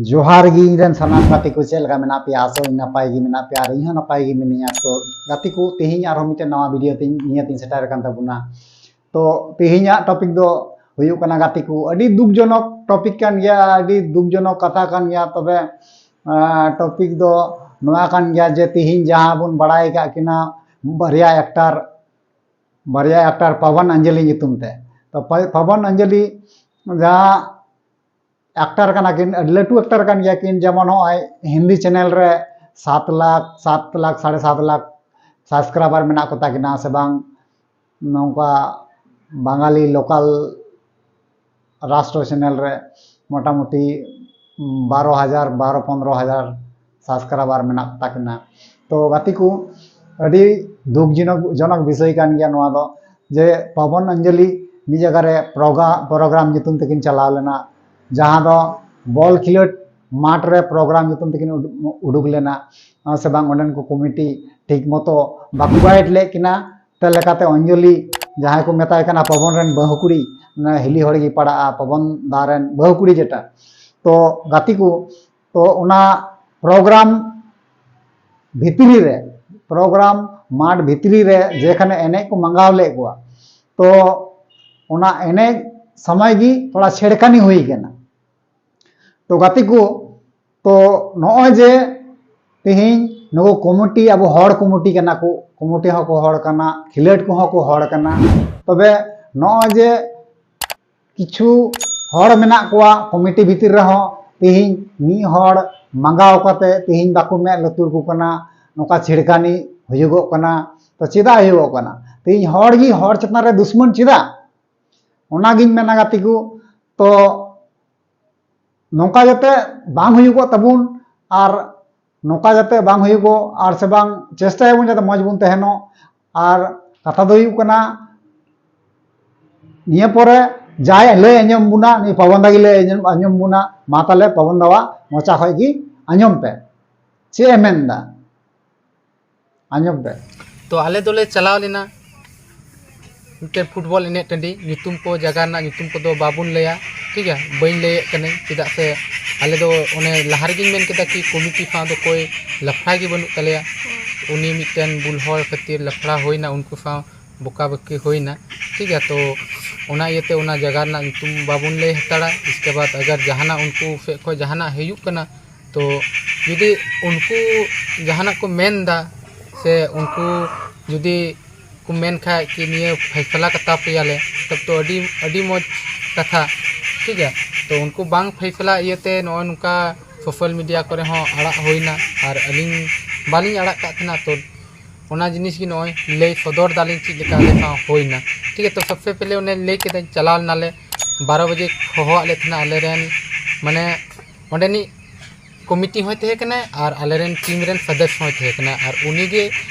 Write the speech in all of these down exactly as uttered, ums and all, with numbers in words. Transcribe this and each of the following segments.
ᱡᱚᱦᱟᱨ ᱜᱮ ᱤᱧ ᱨᱮᱱ ᱥᱟᱱᱟᱢ ᱜᱟᱛᱮ ᱠᱚ, ᱪᱮᱫ ᱞᱮᱠᱟ ᱢᱮᱱᱟᱜ ᱯᱮᱭᱟ? ᱟᱥᱚᱜ ᱟᱹᱧ ᱱᱟᱯᱟᱭ ᱜᱮ ᱢᱮᱱᱟᱜ ᱯᱮᱭᱟ ᱟᱨ ᱤᱧ ᱦᱚᱸ ᱱᱟᱯᱟᱭ ᱜᱮ ᱢᱤᱱᱟᱹᱧᱟ᱾ ᱛᱚ ᱜᱟᱛᱮ ᱠᱚ, ᱛᱮᱦᱮᱧ ᱟᱨᱦᱚᱸ ᱢᱤᱫᱴᱮᱱ ᱱᱟᱣᱟ ᱵᱷᱤᱰᱤᱭᱳ ᱛᱤᱧ ᱱᱤᱭᱟᱹ ᱛᱤᱧ ᱥᱮᱴᱮᱨ ᱟᱠᱟᱱ ᱛᱟᱵᱚᱱᱟ᱾ ᱛᱚ ᱛᱮᱦᱮᱧᱟᱜ ᱴᱚᱯᱤᱠ ᱫᱚ ᱦᱩᱭᱩᱜ ᱠᱟᱱᱟ ᱜᱟᱛᱮ ᱠᱚ, ᱟᱹᱰᱤ ᱫᱩᱠ ᱡᱚᱱᱚᱠ ᱴᱚᱯᱤᱠ ᱠᱟᱱ ᱜᱮᱭᱟ, ᱟᱹᱰᱤ ᱫᱩᱠ ᱡᱚᱱᱚᱠ ᱠᱟᱛᱷᱟ ᱠᱟᱱ ᱜᱮᱭᱟ᱾ ᱛᱚᱵᱮ ᱴᱚᱯᱤᱠ ᱫᱚ ᱱᱚᱣᱟ ᱠᱟᱱ ᱜᱮᱭᱟ ᱡᱮ ᱛᱮᱦᱮᱧ ᱡᱟᱦᱟᱸ ᱵᱚᱱ ᱵᱟᱲᱟᱭ ᱠᱟᱜ ᱠᱤᱱᱟ ᱵᱟᱨᱭᱟ ᱮᱠᱴᱟᱨ, ᱵᱟᱨᱭᱟ ᱮᱠᱴᱟᱨ ᱯᱟᱵᱚᱱ ᱚᱧᱡᱚᱞᱤ ᱧᱩᱛᱩᱢ ᱛᱮ᱾ ᱛᱚ ᱯᱟ- ᱯᱟᱵᱚᱱ ᱚᱧᱡᱚᱞᱤ ᱡᱟᱦᱟᱸ ᱮᱠᱴᱟᱨ ᱠᱟᱱᱟ ᱠᱤᱱ, ᱟᱹᱰᱤ ᱞᱟᱹᱴᱩ ᱮᱠᱴᱟᱨ ᱠᱟᱱ ᱜᱮᱭᱟ ᱠᱤᱱ᱾ ᱡᱮᱢᱚᱱ ᱱᱚᱜᱼᱚᱭ ᱦᱤᱱᱫᱤ ᱪᱮᱱᱮᱞ ᱨᱮ ᱥᱟᱛ ᱞᱟᱠᱷ, ᱥᱟᱛ ᱞᱟᱠᱷ, ᱥᱟᱲᱮ ᱥᱟᱛ ᱞᱟᱠᱷ ᱥᱟᱵᱥᱠᱨᱟᱭᱵᱟᱨ ᱢᱮᱱᱟᱜ ᱠᱚᱛᱟ ᱠᱤᱱᱟ ᱥᱮ ᱵᱟᱝ, ᱱᱚᱝᱠᱟ ᱵᱟᱝᱜᱟᱞᱤ ᱞᱳᱠᱟᱞ ᱨᱟᱥᱴᱨᱚ ᱪᱮᱱᱮᱞ ᱨᱮ ᱢᱚᱴᱟᱢᱩᱴᱤ ᱵᱟᱨᱚ ᱦᱟᱡᱟᱨ, ᱵᱟᱨᱚ ᱯᱚᱱᱨᱚ ᱦᱟᱡᱟᱨ ᱥᱟᱵᱥᱠᱨᱟᱭᱵᱟᱨ ᱢᱮᱱᱟᱜ ᱛᱟᱹᱠᱤᱱᱟ᱾ ᱛᱚ ᱜᱟᱛᱮ ᱠᱚ, ᱟᱹᱰᱤ ᱫᱩᱠ ᱡᱚᱱᱚᱠ ᱡᱚᱱᱚᱠ ᱵᱤᱥᱚᱭ ᱠᱟᱱ ᱜᱮᱭᱟ ᱱᱚᱣᱟ ᱫᱚ, ᱡᱮ ᱯᱟᱵᱚᱱ ᱚᱧᱡᱚᱞᱤ ᱢᱤᱫ ᱡᱟᱭᱜᱟ ᱨᱮ ᱯᱨᱳᱜᱟ- ᱯᱨᱳᱜᱨᱟᱢ ᱧᱩᱛᱩᱢ ᱛᱮᱠᱤᱱ ᱪᱟᱞᱟᱣ ᱞᱮᱱᱟ, ᱡᱟᱦᱟᱸ ᱫᱚ ᱵᱚᱞ ᱠᱷᱮᱞᱳᱰ ᱢᱟᱴᱷ ᱨᱮ ᱯᱨᱳᱜᱨᱟᱢ ᱧᱩᱛᱩᱢ ᱛᱮᱠᱤᱱ ᱩᱰᱩ- ᱩᱰᱩᱠ ᱞᱮᱱᱟ, ᱥᱮ ᱵᱟᱝ ᱚᱸᱰᱮᱱ ᱠᱚ ᱠᱚᱢᱤᱴᱤ ᱴᱷᱤᱠ ᱢᱚᱛᱚ ᱵᱟᱠᱚ ᱜᱟᱭᱤᱰ ᱞᱮᱫ ᱠᱤᱱᱟ᱾ ᱛᱮ ᱞᱮᱠᱟᱛᱮ ᱚᱧᱡᱚᱞᱤ, ᱡᱟᱦᱟᱸᱭ ᱠᱚ ᱢᱮᱛᱟᱭ ᱠᱟᱱᱟ ᱯᱚᱵᱚᱱ ᱨᱮᱱ ᱵᱟᱹᱦᱩ ᱠᱩᱲᱤ, ᱚᱱᱟ ᱦᱤᱞᱤ ᱦᱚᱲ ᱜᱮ ᱯᱟᱲᱟᱜᱼᱟ, ᱯᱚᱵᱚᱱ ᱫᱟ ᱨᱮᱱ ᱵᱟᱹᱦᱩ ᱠᱩᱲᱤ ᱡᱮᱴᱟ᱾ ᱛᱚ ᱜᱟᱛᱮ ᱠᱚ, ᱛᱚ ᱚᱱᱟ ᱯᱨᱳᱜᱨᱟᱢ ᱵᱷᱤᱛᱨᱤ ᱨᱮ, ᱯᱨᱳᱜᱨᱟᱢ ᱢᱟᱴᱷ ᱵᱷᱤᱛᱨᱤ ᱨᱮ ᱡᱮᱠᱷᱟᱱᱮ ᱮᱱᱮᱡ ᱠᱚ ᱢᱟᱸᱜᱟᱣ ᱞᱮᱫ ᱠᱚᱣᱟ, ᱛᱚ ᱚᱱᱟ ᱮᱱᱮᱡ ᱥᱚᱢᱚᱭ ᱜᱮ ᱛᱷᱚᱲᱟ ᱪᱷᱮᱲᱠᱟᱱᱤ ᱦᱩᱭ ᱠᱟᱱᱟ᱾ ᱛᱚ ᱜᱟᱛᱮ ᱠᱚ, ᱛᱚ ᱱᱚᱜᱼᱚᱭ ᱡᱮ ᱛᱮᱦᱮᱧ ᱱᱩᱠᱩ ᱠᱚᱢᱤᱴᱤ, ᱟᱵᱚ ᱦᱚᱲ ᱠᱚᱢᱤᱴᱤ ᱠᱟᱱᱟ ᱠᱚ, ᱠᱚᱢᱤᱴᱤ ᱦᱚᱸᱠᱚ ᱦᱚᱲ ᱠᱟᱱᱟ, ᱠᱷᱮᱞᱳᱰ ᱠᱚᱦᱚᱸ ᱠᱚ ᱦᱚᱲ ᱠᱟᱱᱟ᱾ ᱛᱚᱵᱮ ᱱᱚᱜᱼᱚᱭ ᱡᱮ ᱠᱤᱪᱷᱩ ᱦᱚᱲ ᱢᱮᱱᱟᱜ ᱠᱚᱣᱟ ᱠᱚᱢᱤᱴᱤ ᱵᱷᱤᱛᱤᱨ ᱨᱮᱦᱚᱸ, ᱛᱮᱦᱮᱧ ᱢᱤᱫ ᱦᱚᱲ ᱢᱟᱸᱜᱟᱣ ᱠᱟᱛᱮ ᱛᱮᱦᱮᱧ ᱵᱟᱠᱚ ᱢᱮᱫ ᱞᱩᱛᱩᱨ ᱠᱚ ᱠᱟᱱᱟ, ᱱᱚᱝᱠᱟ ᱪᱷᱤᱲᱠᱟᱱᱤ ᱦᱩᱭᱩᱜᱚᱜ ᱠᱟᱱᱟ᱾ ᱛᱚ ᱪᱮᱫᱟᱜ ᱦᱩᱭᱩᱜᱚᱜ ᱠᱟᱱᱟ? ᱛᱮᱦᱮᱧ ᱦᱚᱲ ᱜᱮ ᱦᱚᱲ ᱪᱮᱛᱟᱱ ᱨᱮ ᱫᱩᱥᱢᱚᱱ ᱪᱮᱫᱟᱜ? ᱚᱱᱟᱜᱤᱧ ᱢᱮᱱᱟ ᱜᱟᱛᱮ ᱠᱚ, ᱛᱚ ᱱᱚᱝᱠᱟ ᱡᱟᱛᱮ ᱵᱟᱝ ᱦᱩᱭᱩᱜᱚᱜ ᱛᱟᱵᱚᱱ, ᱟᱨ ᱱᱚᱝᱠᱟ ᱡᱟᱛᱮ ᱵᱟᱝ ᱦᱩᱭᱩᱜᱚᱜ, ᱟᱨ ᱥᱮ ᱵᱟᱝ ᱪᱮᱥᱴᱟᱭᱟᱵᱚᱱ ᱡᱟᱛᱮ ᱢᱚᱡᱽ ᱵᱚᱱ ᱛᱟᱦᱮᱱᱚᱜ᱾ ᱟᱨ ᱠᱟᱛᱷᱟ ᱫᱚ ᱦᱩᱭᱩᱜ ᱠᱟᱱᱟ, ᱱᱤᱭᱟᱹ ᱯᱚᱨᱮ ᱡᱟᱭ ᱞᱟᱹᱭ ᱟᱸᱡᱚᱢ ᱵᱚᱱᱟ, ᱱᱩᱭ ᱯᱟᱵᱚᱱ ᱫᱟ ᱜᱮ ᱞᱟᱹᱭ ᱟᱸᱡᱚᱢ, ᱟᱸᱡᱚᱢ ᱵᱚᱱᱟ᱾ ᱢᱟ ᱛᱟᱦᱞᱮ ᱯᱟᱵᱚᱱ ᱫᱟᱣᱟᱜ ᱢᱚᱪᱟ ᱠᱷᱚᱡ ᱜᱮ ᱟᱸᱡᱚᱢ ᱯᱮ, ᱪᱮᱫ ᱮ ᱢᱮᱱᱫᱟ, ᱟᱸᱡᱚᱢ ᱯᱮ᱾ ᱛᱚ ᱟᱞᱮ ᱫᱚᱞᱮ ᱪᱟᱞᱟᱣ ᱞᱮᱱᱟ ᱢᱤᱫᱴᱮᱱ ᱯᱷᱩᱴᱵᱚᱞ ᱮᱱᱮᱡ ᱴᱟᱺᱰᱤ, ᱧᱩᱛᱩᱢ ᱠᱚ, ᱡᱟᱭᱜᱟ ᱨᱮᱱᱟᱜ ᱧᱩᱛᱩᱢ ᱠᱚᱫᱚ ᱵᱟᱵᱚᱱ ᱞᱟᱹᱭᱟ, ᱴᱷᱤᱠ ᱜᱮᱭᱟ? ᱵᱟᱹᱧ ᱞᱟᱹᱭᱮᱫ ᱠᱟᱹᱱᱟᱹᱧ, ᱪᱮᱫᱟᱜ ᱥᱮ ᱟᱞᱮ ᱫᱚ ᱚᱱᱮ ᱞᱟᱦᱟ ᱨᱮᱜᱮᱧ ᱢᱮᱱ ᱠᱮᱫᱟ ᱠᱤ ᱠᱚᱢᱤᱴᱤ ᱥᱟᱶ ᱫᱚ ᱠᱚᱭ ᱞᱟᱯᱷᱲᱟ ᱜᱮ ᱵᱟᱹᱱᱩᱜ ᱛᱟᱞᱮᱭᱟ᱾ ᱩᱱᱤ ᱢᱤᱫᱴᱮᱱ ᱵᱩᱞ ᱦᱚᱲ ᱠᱷᱟᱹᱛᱤᱨ ᱞᱟᱯᱷᱲᱟ ᱦᱩᱭᱱᱟ, ᱩᱱᱠᱩ ᱥᱟᱶ ᱵᱚᱠᱟ ᱵᱚᱠᱤ ᱦᱩᱭᱱᱟ, ᱴᱷᱤᱠ ᱜᱮᱭᱟ᱾ ᱛᱚ ᱚᱱᱟ ᱤᱭᱟᱹᱛᱮ ᱚᱱᱟ ᱡᱟᱭᱜᱟ ᱨᱮᱱᱟᱜ ᱧᱩᱛᱩᱢ ᱵᱟᱵᱚᱱ ᱞᱟᱹᱭ ᱦᱟᱛᱟᱲᱟ᱾ ᱤᱥᱠᱮ ᱵᱟᱫ ᱟᱜᱟᱨ ᱡᱟᱦᱟᱱᱟᱜ ᱩᱱᱠᱩ ᱥᱮᱫ ᱠᱷᱚᱱ ᱡᱟᱦᱟᱱᱟᱜ ᱦᱩᱭᱩᱜ ᱠᱟᱱᱟ, ᱛᱚ ᱡᱩᱫᱤ ᱩᱱᱠᱩ ᱡᱟᱦᱟᱱᱟᱜ ᱠᱚ ᱢᱮᱱᱫᱟ ᱥᱮ ᱩᱱᱠᱩ ᱡᱩᱫᱤ ᱠᱚ ᱢᱮᱱ ᱠᱷᱟᱡ ᱠᱤ ᱱᱤᱭᱟᱹ ᱯᱷᱟᱭᱥᱟᱞᱟ ᱠᱟᱛᱟ ᱯᱮᱭᱟᱞᱮ, ᱛᱚᱵ ᱛᱚ ᱟᱹᱰᱤ, ᱟᱹᱰᱤ ᱢᱚᱡᱽ ᱠᱟᱛᱷᱟ, ᱴᱷᱤᱠ ᱜᱮᱭᱟ᱾ ᱛᱚ ᱩᱱᱠᱩ ᱵᱟᱝ ᱯᱷᱟᱭᱥᱟᱞᱟ ᱤᱭᱟᱹᱛᱮ ᱱᱚᱜᱼᱚᱭ ᱱᱚᱝᱠᱟ ᱥᱳᱥᱟᱞ ᱢᱤᱰᱤᱭᱟ ᱠᱚᱨᱮ ᱦᱚᱸ ᱟᱲᱟᱜ ᱦᱩᱭᱱᱟ, ᱟᱨ ᱟᱹᱞᱤᱧ ᱵᱟᱹᱞᱤᱧ ᱟᱲᱟᱜ ᱠᱟᱜ ᱛᱟᱦᱮᱱᱟ᱾ ᱛᱚ ᱚᱱᱟ ᱡᱤᱱᱤᱥ ᱜᱮ ᱱᱚᱜᱼᱚᱭ ᱞᱟᱹᱭ ᱥᱚᱫᱚᱨ ᱫᱟᱞᱤᱧ ᱪᱮᱫ ᱞᱮᱠᱟ ᱟᱞᱮ ᱥᱟᱶ ᱦᱩᱭᱱᱟ, ᱴᱷᱤᱠ ᱜᱮᱭᱟ᱾ ᱛᱚ ᱥᱚᱵᱥᱮ ᱯᱮᱦᱞᱮ ᱚᱱᱮ ᱞᱟᱹᱭ ᱠᱮᱫᱟᱹᱧ, ᱪᱟᱞᱟᱣ ᱞᱮᱱᱟᱞᱮ, ᱵᱟᱨᱚ ᱵᱟᱡᱮ ᱦᱚᱦᱚᱣᱟᱫ ᱞᱮ ᱛᱟᱦᱮᱱᱟ ᱟᱞᱮᱨᱮᱱ, ᱢᱟᱱᱮ ᱚᱸᱰᱮᱱᱤᱡ ᱠᱚᱢᱤᱴᱤ ᱦᱚᱸᱭ ᱛᱟᱦᱮᱸ ᱠᱟᱱᱟᱭ ᱟᱨ ᱟᱞᱮᱨᱮᱱ ᱴᱤᱢ ᱨᱮᱱ ᱥᱚᱫᱚᱥᱥᱚ ᱦᱚᱸᱭ ᱛᱟᱦᱮᱸ ᱠᱟᱱᱟ, ᱟᱨ ᱩᱱᱤᱜᱮ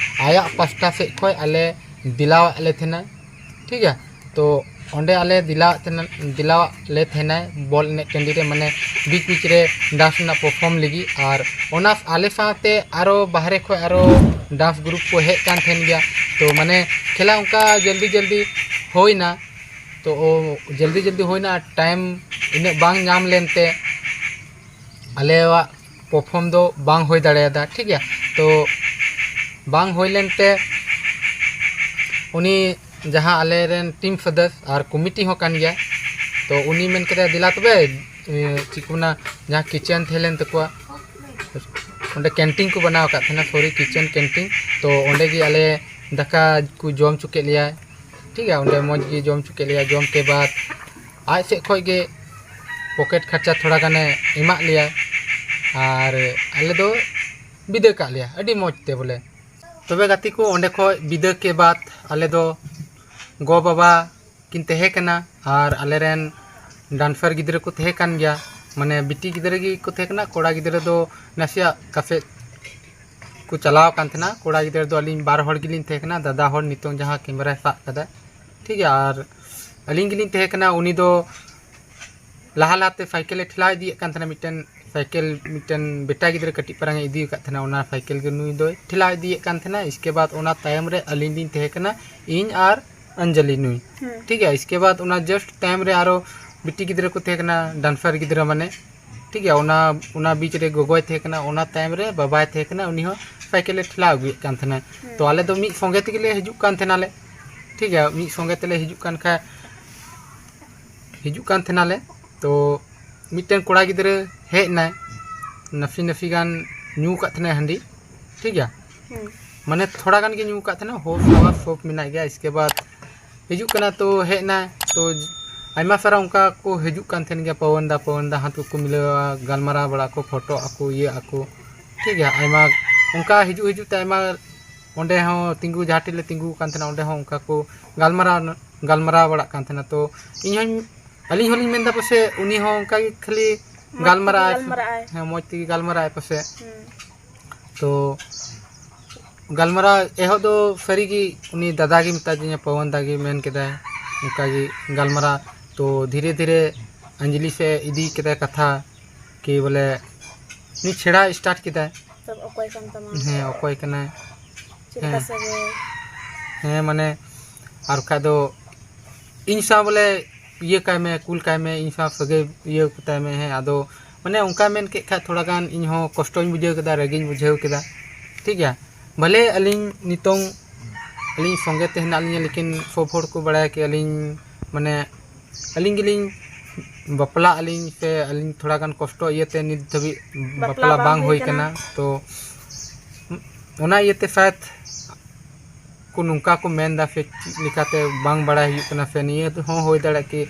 ᱟᱭᱟᱜ ᱯᱟᱥᱴᱟ ᱥᱮᱫ ᱠᱷᱚᱱ ᱟᱞᱮ ᱫᱤᱞᱟᱣᱟᱫ ᱞᱮ ᱛᱟᱦᱮᱱᱟ, ᱴᱷᱤᱠ ᱜᱮᱭᱟ᱾ ᱛᱚ ᱚᱸᱰᱮ ᱟᱞᱮ ᱫᱤᱞᱟᱣᱟᱫ ᱛᱟᱦᱮᱱᱟ, ᱫᱤᱞᱟᱣᱟᱫ ᱞᱮ ᱛᱟᱦᱮᱱᱟᱭ ᱵᱚᱞ ᱮᱱᱮᱡ ᱴᱟᱺᱰᱤ ᱨᱮ, ᱢᱟᱱᱮ ᱵᱤᱪ ᱵᱤᱪ ᱨᱮ ᱰᱟᱱᱥ ᱨᱮᱱᱟᱜ ᱯᱟᱨᱯᱷᱚᱨᱢ ᱞᱟᱹᱜᱤᱫ᱾ ᱟᱨ ᱚᱱᱟ ᱟᱞᱮ ᱥᱟᱶᱛᱮ ᱟᱨᱚ ᱵᱟᱦᱨᱮ ᱠᱷᱚᱱ ᱟᱨᱚ ᱰᱟᱱᱥ ᱜᱨᱩᱯ ᱠᱚ ᱦᱮᱡ ᱠᱟᱱ ᱛᱟᱦᱮᱱ ᱜᱮᱭᱟ᱾ ᱛᱚ ᱢᱟᱱᱮ ᱠᱷᱮᱞᱟ ᱚᱱᱠᱟ ᱡᱚᱞᱫᱤ ᱡᱚᱞᱫᱤ ᱦᱩᱭᱱᱟ᱾ ᱛᱚ ᱡᱚᱞᱫᱤ ᱡᱚᱞᱫᱤ ᱦᱩᱭᱱᱟ, ᱴᱟᱭᱤᱢ ᱤᱱᱟᱹᱜ ᱵᱟᱝ ᱧᱟᱢ ᱞᱮᱱᱛᱮ ᱟᱞᱮᱭᱟᱜ ᱯᱟᱨᱯᱷᱚᱨᱢ ᱫᱚ ᱵᱟᱝ ᱦᱩᱭ ᱫᱟᱲᱮᱭᱟᱫᱟ, ᱴᱷᱤᱠ ᱜᱮᱭᱟ᱾ ᱛᱚ ᱵᱟᱝ ᱦᱩᱭ ᱞᱮᱱᱛᱮ ᱩᱱᱤ ᱡᱟᱦᱟᱸ ᱟᱞᱮᱨᱮᱱ ᱴᱤᱢ ᱥᱚᱫᱚᱥ ᱟᱨ ᱠᱚᱢᱤᱴᱤ ᱦᱚᱸ ᱠᱟᱱ ᱜᱮᱭᱟ, ᱛᱚ ᱩᱱᱤ ᱢᱮᱱ ᱠᱮᱫᱟ, "ᱫᱮᱞᱟ ᱛᱚᱵᱮ, ᱤᱭᱟᱹ, ᱪᱮᱫ ᱠᱚ ᱢᱮᱱᱟ, ᱡᱟᱦᱟᱸ ᱠᱤᱪᱮᱱ ᱛᱟᱦᱮᱸ ᱞᱮᱱ ᱛᱟᱠᱚᱣᱟ, ᱚᱸᱰᱮ ᱠᱮᱱᱴᱤᱱ ᱠᱚ ᱵᱮᱱᱟᱣ ᱟᱠᱟᱫ ᱛᱟᱦᱮᱱᱟ, ᱥᱚᱨᱤ, ᱠᱤᱪᱮᱱ ᱠᱮᱱᱴᱤᱱ, ᱛᱚ ᱚᱸᱰᱮ ᱜᱮ ᱟᱞᱮ ᱫᱟᱠᱟ ᱠᱚ ᱡᱚᱢ ᱦᱚᱪᱚ ᱠᱮᱫ ᱞᱮᱭᱟ, ᱴᱷᱤᱠ ᱜᱮᱭᱟ, ᱚᱸᱰᱮ ᱢᱚᱡᱽ ᱜᱮ ᱡᱚᱢ ᱦᱚᱪᱚ ᱠᱮᱫ ᱞᱮᱭᱟ᱾ ᱡᱚᱢ ᱠᱮ ᱵᱟᱫ ᱟᱡ ᱥᱮᱫ ᱠᱷᱚᱡ ᱜᱮ ᱯᱚᱠᱮᱴ ᱠᱷᱚᱨᱪᱟ ᱛᱷᱚᱲᱟ ᱜᱟᱱᱮ ᱮᱢᱟᱜ ᱞᱮᱭᱟ, ᱟᱨ ᱟᱞᱮ ᱫᱚ ᱵᱤᱫᱟᱹᱭ ᱠᱟᱜ ᱞᱮᱭᱟ ᱟᱹᱰᱤ ᱢᱚᱡᱽ ᱛᱮ ᱵᱚᱞᱮ᱾ ᱛᱚᱵᱮ ᱜᱟᱛᱮ ᱠᱚ, ᱚᱸᱰᱮ ᱠᱷᱚᱡ ᱵᱤᱫᱟᱹ ᱠᱮ ᱵᱟᱫ ᱟᱞᱮ ᱫᱚ ᱜᱚ ᱵᱟᱵᱟ ᱠᱤᱱ ᱛᱟᱦᱮᱸ ᱠᱟᱱᱟ ᱟᱨ ᱟᱞᱮᱨᱮᱱ ᱰᱟᱱᱥᱟᱨ ᱜᱤᱫᱽᱨᱟᱹ ᱠᱚ ᱛᱟᱦᱮᱸ ᱠᱟᱱ ᱜᱮᱭᱟ, ᱢᱟᱱᱮ ᱵᱤᱴᱤ ᱜᱤᱫᱽᱨᱟᱹ ᱜᱮᱠᱚ ᱛᱟᱦᱮᱸ ᱠᱟᱱᱟ, ᱠᱚᱲᱟ ᱜᱤᱫᱽᱨᱟᱹ ᱫᱚ ᱱᱟᱥᱮᱭᱟᱜ ᱠᱟᱥᱮᱡ ᱠᱚ ᱪᱟᱞᱟᱣ ᱟᱠᱟᱱ ᱛᱟᱦᱮᱱᱟ᱾ ᱠᱚᱲᱟ ᱜᱤᱫᱽᱨᱟᱹ ᱫᱚ ᱟᱹᱞᱤᱧ ᱵᱟᱨ ᱦᱚᱲ ᱜᱮᱞᱤᱧ ᱛᱟᱦᱮᱸ ᱠᱟᱱᱟ, ᱫᱟᱫᱟ ᱦᱚᱲ ᱱᱤᱛᱚᱝ ᱡᱟᱦᱟᱸ ᱠᱮᱢᱮᱨᱟᱭ ᱥᱟᱵ ᱠᱟᱫᱟ, ᱴᱷᱤᱠ ᱜᱮᱭᱟ᱾ ᱟᱨ ᱟᱹᱞᱤᱧ ᱜᱮᱞᱤᱧ ᱛᱟᱦᱮᱸ ᱠᱟᱱᱟ, ᱩᱱᱤ ᱫᱚ ᱞᱟᱦᱟ ᱞᱟᱦᱟᱛᱮ ᱥᱟᱭᱠᱮᱞᱮ ᱴᱷᱮᱞᱟᱣ ᱤᱫᱤᱭᱮᱫ ᱠᱟᱱ ᱛᱟᱦᱮᱱᱟ, ᱢᱤᱫᱴᱮᱱ ᱥᱟᱭᱠᱮᱞ ᱢᱤᱫᱴᱮᱱ ᱵᱮᱴᱟ ᱜᱤᱫᱽᱨᱟᱹ ᱠᱟᱹᱴᱤᱡ ᱯᱟᱨᱟᱝ ᱮ ᱤᱫᱤ ᱟᱠᱟᱫ ᱛᱟᱦᱮᱱᱟ, ᱚᱱᱟ ᱥᱟᱭᱠᱮᱞ ᱜᱮ ᱱᱩᱭ ᱫᱚᱭ ᱴᱷᱮᱞᱟᱣ ᱤᱫᱤᱭᱮᱫ ᱠᱟᱱ ᱛᱟᱦᱮᱱᱟ᱾ ᱤᱥᱠᱮ ᱵᱟᱫ ᱚᱱᱟ ᱛᱟᱭᱚᱢ ᱨᱮ ᱟᱹᱞᱤᱧ ᱞᱤᱧ ᱛᱟᱦᱮᱸ ᱠᱟᱱᱟ, ᱤᱧ ᱟᱨ ᱚᱧᱡᱚᱞᱤ ᱱᱩᱭ, ᱦᱩᱸ᱾ ᱴᱷᱤᱠ ᱜᱮᱭᱟ᱾ ᱤᱥᱠᱮ ᱵᱟᱫ ᱚᱱᱟ ᱡᱟᱥᱴ ᱛᱟᱭᱚᱢ ᱨᱮ ᱟᱨᱚ ᱵᱤᱴᱤ ᱜᱤᱫᱽᱨᱟᱹ ᱠᱚ ᱛᱟᱦᱮᱸ ᱠᱟᱱᱟ, ᱰᱟᱱᱥᱟᱨ ᱜᱤᱫᱽᱨᱟᱹ ᱢᱟᱱᱮ, ᱴᱷᱤᱠ ᱜᱮᱭᱟ, ᱚᱱᱟ ᱚᱱᱟ ᱵᱤᱪ ᱨᱮ ᱜᱚᱜᱚᱭ ᱛᱟᱦᱮᱸ ᱠᱟᱱᱟ, ᱚᱱᱟ ᱛᱟᱭᱚᱢ ᱨᱮ ᱵᱟᱵᱟᱭ ᱛᱟᱦᱮᱸ ᱠᱟᱱᱟ, ᱩᱱᱤ ᱦᱚᱸ ᱥᱟᱭᱠᱮᱞ ᱞᱮ ᱴᱷᱮᱞᱟᱣ ᱟᱹᱜᱩᱭᱮᱫ ᱠᱟᱱ ᱛᱟᱦᱮᱱᱟ᱾ ᱛᱚ ᱟᱞᱮ ᱫᱚ ᱢᱤᱫ ᱥᱚᱸᱜᱮ ᱛᱮᱜᱮ ᱞᱮ ᱦᱤᱡᱩᱜ ᱠᱟᱱ ᱛᱟᱦᱮᱱᱟᱞᱮ᱾ ᱴᱷᱤᱠ ᱜᱮᱭᱟ, ᱢᱤᱫ ᱥᱚᱸᱜᱮ ᱛᱮᱞᱮ ᱦᱤᱡᱩᱜ ᱠᱟᱱ ᱠᱷᱟᱡ ᱦᱤᱡᱩᱜ ᱠᱟᱱ ᱛᱟᱦᱮᱱᱟᱞᱮ᱾ ᱛᱚ ᱢᱤᱫᱴᱮᱱ ᱠᱚᱲᱟ ᱜᱤᱫᱽᱨᱟᱹ ᱦᱮᱡ ᱮᱱᱟᱭ, ᱱᱟᱥᱮ ᱱᱟᱥᱮ ᱜᱟᱱ ᱧᱩ ᱟᱠᱟᱫ ᱛᱟᱦᱮᱱᱟᱭ ᱦᱟᱺᱰᱤ᱾ ᱴᱷᱤᱠ ᱜᱮᱭᱟ, ᱢᱟᱱᱮ ᱛᱷᱚᱲᱟ ᱜᱟᱱ ᱜᱮ ᱧᱩ ᱟᱠᱟᱫ ᱛᱟᱦᱮᱱᱟ, ᱦᱳᱥ ᱟᱵᱟᱨ ᱥᱚᱵ ᱢᱮᱱᱟᱜ ᱜᱮᱭᱟ᱾ ᱤᱥᱠᱮ ᱵᱟᱫ ᱦᱤᱡᱩᱜ ᱠᱟᱱᱟ, ᱛᱚ ᱦᱮᱡ ᱮᱱᱟᱭ, ᱛᱚ ᱟᱭᱢᱟ ᱥᱟᱨᱟ ᱚᱱᱠᱟ ᱠᱚ ᱦᱤᱡᱩᱜ ᱠᱟᱱ ᱛᱟᱦᱮᱱ ᱜᱮᱭᱟ, ᱯᱟᱣᱟᱱ ᱫᱟ ᱯᱟᱣᱟᱱ ᱫᱟ, ᱦᱟᱛ ᱠᱚᱠᱚ ᱢᱤᱞᱟᱹᱣᱟ, ᱜᱟᱞᱢᱟᱨᱟᱣ ᱵᱟᱲᱟ ᱠᱚ, ᱯᱷᱳᱴᱳᱜ ᱟᱠᱚ, ᱤᱭᱟᱹᱜ ᱟᱠᱚ᱾ ᱴᱷᱤᱠ ᱜᱮᱭᱟ, ᱟᱭᱢᱟ ᱚᱱᱠᱟ ᱦᱤᱡᱩᱜ ᱦᱤᱡᱩᱜ ᱛᱮ ᱟᱭᱢᱟ ᱚᱸᱰᱮ ᱦᱚᱸ ᱛᱤᱸᱜᱩ, ᱡᱟᱦᱟᱸ ᱴᱷᱮᱡ ᱞᱮ ᱛᱤᱸᱜᱩ ᱟᱠᱟᱱ ᱛᱟᱦᱮᱱᱟ, ᱚᱸᱰᱮ ᱦᱚᱸ ᱚᱱᱠᱟ ᱠᱚ ᱜᱟᱞᱢᱟᱨᱟᱣ ᱜᱟᱞᱢᱟᱨᱟᱣ ᱵᱟᱲᱟᱜ ᱠᱟᱱ ᱛᱟᱦᱮᱱᱟ᱾ ᱛᱚ ᱤᱧ ᱦᱚᱸᱧ ᱟᱹᱞᱤᱧ ᱦᱚᱸᱞᱤᱧ ᱢᱮᱱᱫᱟ ᱯᱟᱥᱮᱡ ᱩᱱᱤ ᱦᱚᱸ ᱚᱱᱠᱟ ᱜᱮ ᱠᱷᱟᱹᱞᱤ ᱢᱚᱡᱽ ᱛᱮᱜᱮ ᱜᱟᱞᱢᱟᱨᱟᱜᱼᱟᱭ᱾ ᱜᱟᱞᱢᱟᱨᱟᱜᱼᱟᱭ᱾ ᱦᱮᱸ, ᱢᱚᱡᱽ ᱛᱮᱜᱮ ᱜᱟᱞᱢᱟᱨᱟᱜᱼᱟᱭ ᱯᱟᱥᱮᱡ᱾ ᱦᱩᱸ᱾ ᱛᱚ ᱜᱟᱞᱢᱟᱨᱟᱣ ᱮᱦᱚᱵ ᱫᱚ ᱥᱟᱹᱨᱤᱜᱮ ᱩᱱᱤ ᱫᱟᱫᱟ ᱜᱮ ᱢᱮᱛᱟ ᱫᱤᱧᱟ, ᱯᱚᱣᱚᱱ ᱫᱟ ᱜᱮ ᱢᱮᱱ ᱠᱮᱫᱟᱭ ᱚᱱᱠᱟ ᱜᱮ ᱜᱟᱞᱢᱟᱨᱟᱣ᱾ ᱛᱚ ᱫᱷᱤᱨᱮ ᱫᱷᱤᱨᱮ ᱟᱧᱡᱞᱤ ᱥᱮᱫ ᱤᱫᱤ ᱠᱮᱫᱟᱭ ᱠᱟᱛᱷᱟ, ᱠᱤ ᱵᱚᱞᱮ ᱩᱱᱤ ᱪᱷᱮᱲᱟ ᱥᱴᱟᱨᱴ ᱠᱮᱫᱟᱭ᱾ ᱛᱚ ᱚᱠᱚᱭ ᱠᱟᱱ ᱛᱟᱢᱟ? ᱦᱮᱸ, ᱚᱠᱚᱭ ᱠᱟᱱᱟᱭ? ᱪᱮᱫ ᱞᱮᱠᱟ ᱦᱮᱸ᱾ ᱥᱟᱹᱜᱟᱹᱭ? ᱦᱮᱸ, ᱢᱟᱱᱮ ᱟᱨ ᱵᱟᱠᱷᱟᱡ ᱫᱚ ᱤᱧ ᱥᱟᱶ ᱵᱚᱞᱮ ᱤᱭᱟᱹ ᱠᱟᱭ ᱢᱮ, ᱠᱩᱞ ᱠᱟᱭ ᱢᱮ, ᱤᱧ ᱥᱟᱶ ᱥᱟᱹᱜᱟᱹᱭ ᱤᱭᱟᱹ ᱠᱚᱛᱟᱭ ᱢᱮ᱾ ᱦᱮᱸ, ᱟᱫᱚ ᱢᱟᱱᱮ ᱚᱱᱠᱟ ᱢᱮᱱ ᱠᱮᱫ ᱠᱷᱟᱡ ᱛᱷᱚᱲᱟ ᱜᱟᱱ ᱤᱧ ᱦᱚᱸ ᱠᱚᱥᱴᱚᱧ ᱵᱩᱡᱷᱟᱹᱣ ᱠᱮᱫᱟ, ᱨᱟᱹᱜᱤᱧ ᱵᱩᱡᱷᱟᱹᱣ ᱠᱮᱫᱟ᱾ ᱴᱷᱤᱠ ᱜᱮᱭᱟ, ᱵᱷᱟᱞᱮ ᱟᱹᱞᱤᱧ ᱱᱤᱛᱚᱝ ᱟᱹᱞᱤᱧ ᱥᱚᱸᱜᱮ ᱛᱮ ᱦᱮᱱᱟᱜ ᱞᱤᱧᱟ, ᱞᱮᱠᱤᱱ ᱥᱚᱵ ᱦᱚᱲ ᱠᱚ ᱵᱟᱲᱟᱭᱟ ᱠᱤ ᱟᱹᱞᱤᱧ ᱢᱟᱱᱮ ᱟᱹᱞᱤᱧ ᱜᱮᱞᱤᱧ ᱵᱟᱯᱞᱟᱜ ᱟᱹᱞᱤᱧ ᱥᱮ ᱟᱹᱞᱤᱧ ᱛᱷᱚᱲᱟ ᱜᱟᱱ ᱠᱚᱥᱴᱚ ᱤᱭᱟᱹᱛᱮ ᱱᱤᱛ ᱫᱷᱟᱹᱵᱤᱡ ᱵᱟᱯᱞᱟ ᱵᱟᱯᱞᱟ ᱵᱟᱝ ᱵᱟᱝ ᱦᱩᱭ ᱦᱩᱭ ᱠᱟᱱᱟ᱾ ᱠᱟᱱᱟ᱾ ᱛᱚ ᱚᱱᱟ ᱤᱭᱟᱹᱛᱮ ᱥᱟᱭᱮᱫ ᱠᱚ ᱱᱚᱝᱠᱟ ᱠᱚ ᱢᱮᱱ ᱮᱫᱟ ᱥᱮ ᱪᱮᱫ ᱞᱮᱠᱟᱛᱮ ᱵᱟᱝ ᱵᱟᱲᱟᱭ ᱦᱩᱭᱩᱜ ᱠᱟᱱᱟ, ᱥᱮ ᱱᱤᱭᱟᱹ ᱦᱚᱸ ᱦᱩᱭ ᱫᱟᱲᱮᱭᱟᱜᱼᱟ ᱠᱤ